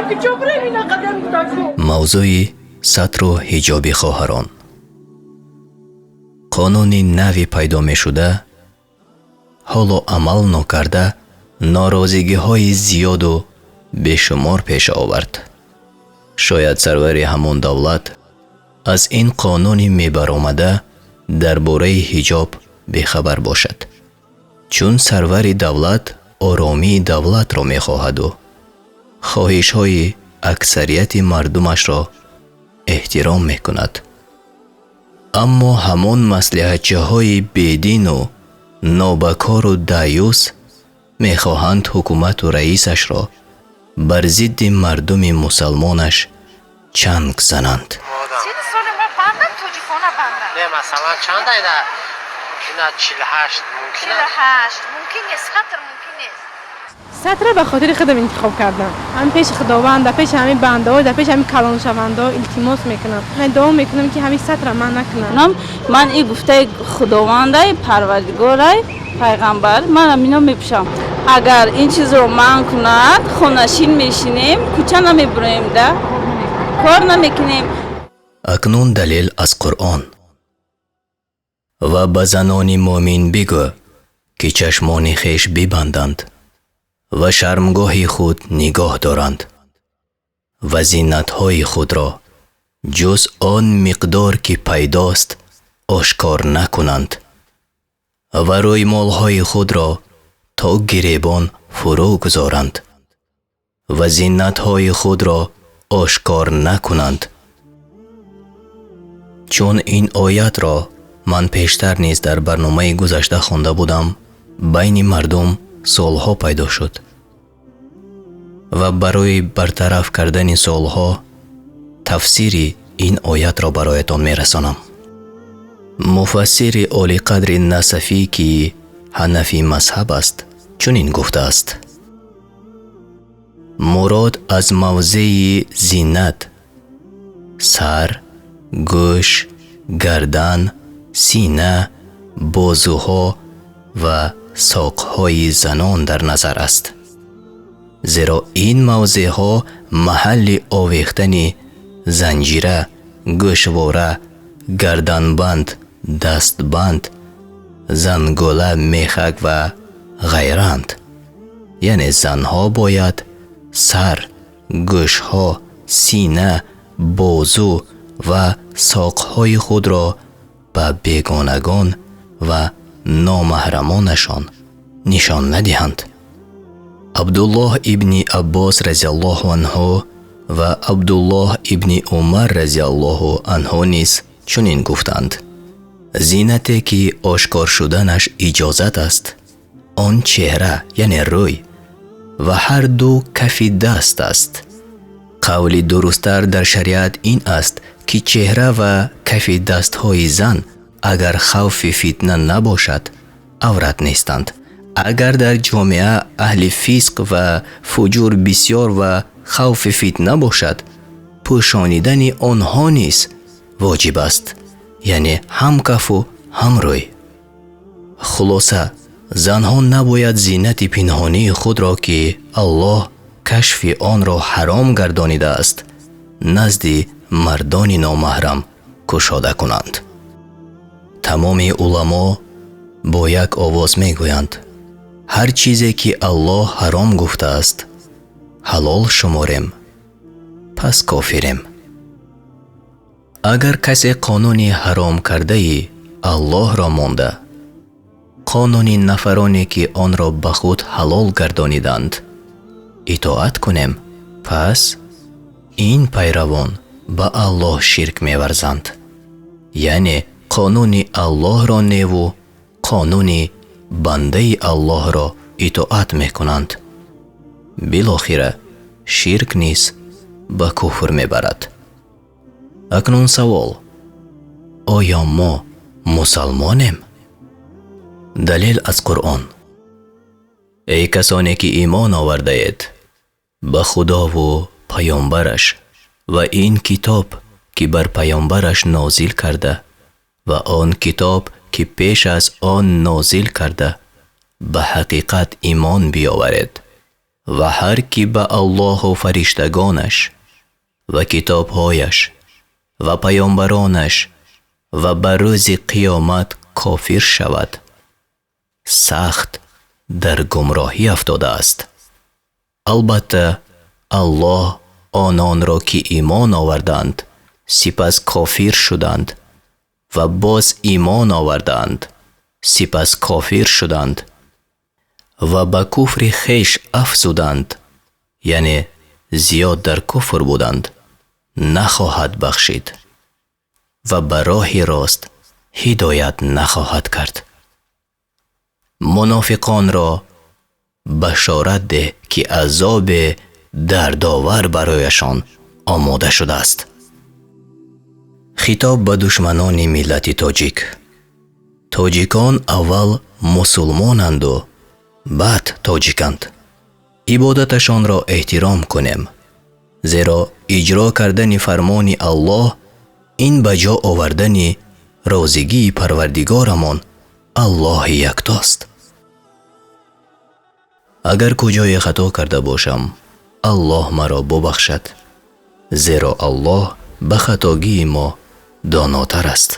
Куҷо бирем ина қадам кӯдако? Мавзӯи сатру ҳиҷоби хоҳарон. Қонуни нави пайдо мешуда, ҳоло амал нокарда, норозигиҳои зиёду бешумор пеш овард. Шояд сарвари ҳамон давлат аз ин қонуни мебаромада дар бораи ҳиҷоб бехабар бошад, чун сарвари давлат оромии давлатро мехоҳаду хоҳишҳои аксарияти мардумашро эҳтиром мекунад. Аммо ҳамон маслиҳатчиҳои бедину нобакору даюс мехоҳанд ҳукумату раисашро бар зидди мардуми мусалмонаш чанг зананд. Сини соли ма бандам, тоҷикона бандам. Не, масалан, чанд айда ина 48 мумкин аст? 48 мумкин нест, сатр мумкин нест. Сатра ба хотири худам интихоб кардам. Ҳам пеши Худованд, дар пеши ҳамин бандаҳо, дар пеши ҳамин калоншавандаҳо илтимос мекунам. Ман дуо мекунам, ки ҳамин сатра ман накунам. Ман и гуфтаи Худовандай, Парвардигорай, пайғамбар, ман амино мепӯшам. Агар ин чизро манъ кунад, хонашин мешинем, кӯча намебуроем, да кор намекунем. Акнун далел аз Қуръон: «Ва ба занони мӯмин бигӯ, ки чашмони хеш бибанданд ва шармгоҳи худ нигоҳ доранд ва зинатҳои худро ҷуз он миқдор, ки пайдост, ошкор накунанд ва рӯймолҳои худро то гиребон фурӯ гузоранд ва зинатҳои худро ошкор накунанд». Чун ин оятро ман пештар низ дар барномаи гузашта хонда будам, байни мардум суолҳо пайдо шуд ва барои бартараф кардани суолҳо тафсири ин оятро бароятон мерасонам. Муфассири олиқадри Насафӣ, ки ҳанафӣ мазҳаб аст, чунин гуфтааст: «Мурод аз мавзеи зинат сар, гӯш, гардан, сина, бозуҳо ва соқҳои занон дар назар аст, зеро ин мавзеъҳо маҳалли овехтани занҷира, гӯшвора, гарданбанд, дастбанд, зангӯла, мехак ва ғайраанд. Яъне занҳо бояд сар, гӯшҳо, сина, бозу ва соқҳои худро ба бегонагон ва номаҳрамонашон нишон надиҳанд». Абдуллоҳ ибни Аббос разиаллоҳу анҳу ва Абдуллоҳ ибни Умар разиаллоҳу анҳу низ чунин гуфтанд: «Зинате, ки ошкор шуданаш иҷозат аст, он чеҳра, яъне рӯй, ва ҳар ду кафи даст аст». Қавли дурусттар дар шариат ин аст, ки чеҳра ва кафи дастҳои зан, агар хавфи фитна набошад, аврат нестанд. Агар дар ҷомеа аҳли фисқ ва фуҷур бисёр ва хавфи фитна бошад, пӯшонидани онҳо низ воҷиб аст, яъне ҳам кафу ҳам рӯй. Хулоса, занҳо набояд зинати пинҳонии худро, ки Аллоҳ кашфи онро ҳаром гардонидааст, назди мардони номаҳрам кушода кунанд. Тамоми уламо бо як овоз мегӯянд: ҳар чизе, ки Аллоҳ ҳаром гуфтааст, ҳалол шуморем, пас кофирем. Агар касе қонуни ҳаром кардаи Аллоҳро монда, қонуни нафароне, ки онро ба худ ҳалол гардониданд, итоат кунем, пас ин пайравон ба Аллоҳ ширк меварзанд, яъне қонуни Аллоҳро неву қонуни бандаи Аллоҳро итоат мекунанд. Билохира ширк низ ба куфр мебарад. Акнун савол: оё мо мусалмонем? Далел аз Қуръон: «Эй касоне, ки имон овардаед, ба Худову паёмбараш ва ин китоб, ки бар паёмбараш нозил карда, ва он китоб, ки пеш аз он нозил карда, ба ҳақиқат имон биёваред. Ва ҳар ки ба Аллоҳу фариштагонаш ва китобҳояш ва паёмбаронаш ва ба рӯзи қиёмат кофир шавад, сахт дар гумроҳӣ афтодааст. Албатта, Аллоҳ ононро ки имон оварданд, сипас кофир шуданд ва боз имон оварданд, сипас кофир шуданд ва ба куфри хеш афзуданд, яъне зиёд дар куфр буданд, нахоҳад бахшид ва ба роҳи рост ҳидоят нахоҳад кард. Мунофиқонро башорат деҳ, ки азоби дардовар барояшон омода шудааст. Хитоб ба душманони миллати тоҷик. Тоҷикон аввал мусулмонанду баъд тоҷиканд. Ибодаташонро эҳтиром кунем, зеро иҷро кардани фармони Аллоҳ ин ба ҷо овардани розигии Парвардигорамон Аллоҳи яктост. Агар куҷое хато карда бошам, Аллоҳ маро бубахшад, зеро Аллоҳ ба хатогии мо донотар аст.